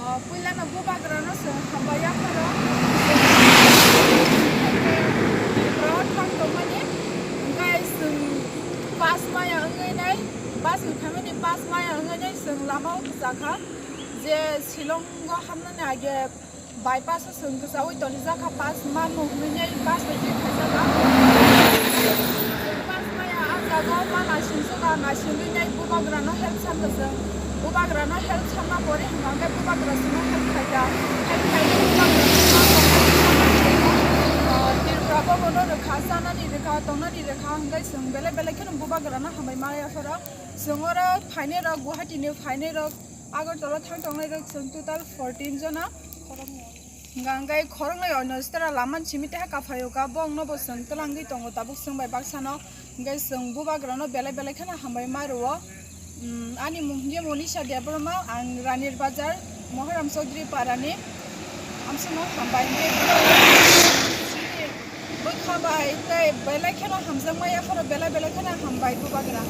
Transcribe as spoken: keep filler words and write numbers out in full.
Puilano bubagrano chwng hambai yapharo. Bro thang tongmani, hwnkhe chwng pass maya wngwi nai, bus ni phaimani pass maya wngwi nai chwng lama o kwchakha. Je Shillong o hamnani age bypass o chwng kwchaui tonijak kha, pass mano hwnwi nai bus bai twi khaijak kha. Pass maya ah jaga o ma naisingsoka, naisingwi nai bubagrano help sanka chwng. Bubagrano help sanna pore hwnkha hwnkhe bubagra chwngno help khaida. Help khaina bubagra chwngno help sanna pore, ah, Tripura bobono rwkha, chanani rwkha, tongnani rwkha, hwnkhe chwng belai belai kheno bubagrano hambai ma yapharo. Chwng oro phainairok, Guwahati ni phainairok, Agartala thang tongnairok chwng total fourteen jona. Hwnkha hwnkhe khoroknwi oino sitara lama simi teha kaphaio ka, bongno bo chwng twlangwi tongo tabuk chwng bai baksano. Hwnkhe chwng bubagrano belai belai kheno hambai ma rwo. Umm, ani mung hinkhe Monisha Debbarma, ang Ranir Bazar, Moharam Chaudhary Parani. Amsano hambai hwnkhe bwkha bai tei belai kheno hamjakma yapharo belai belai kheno hambai bubagra.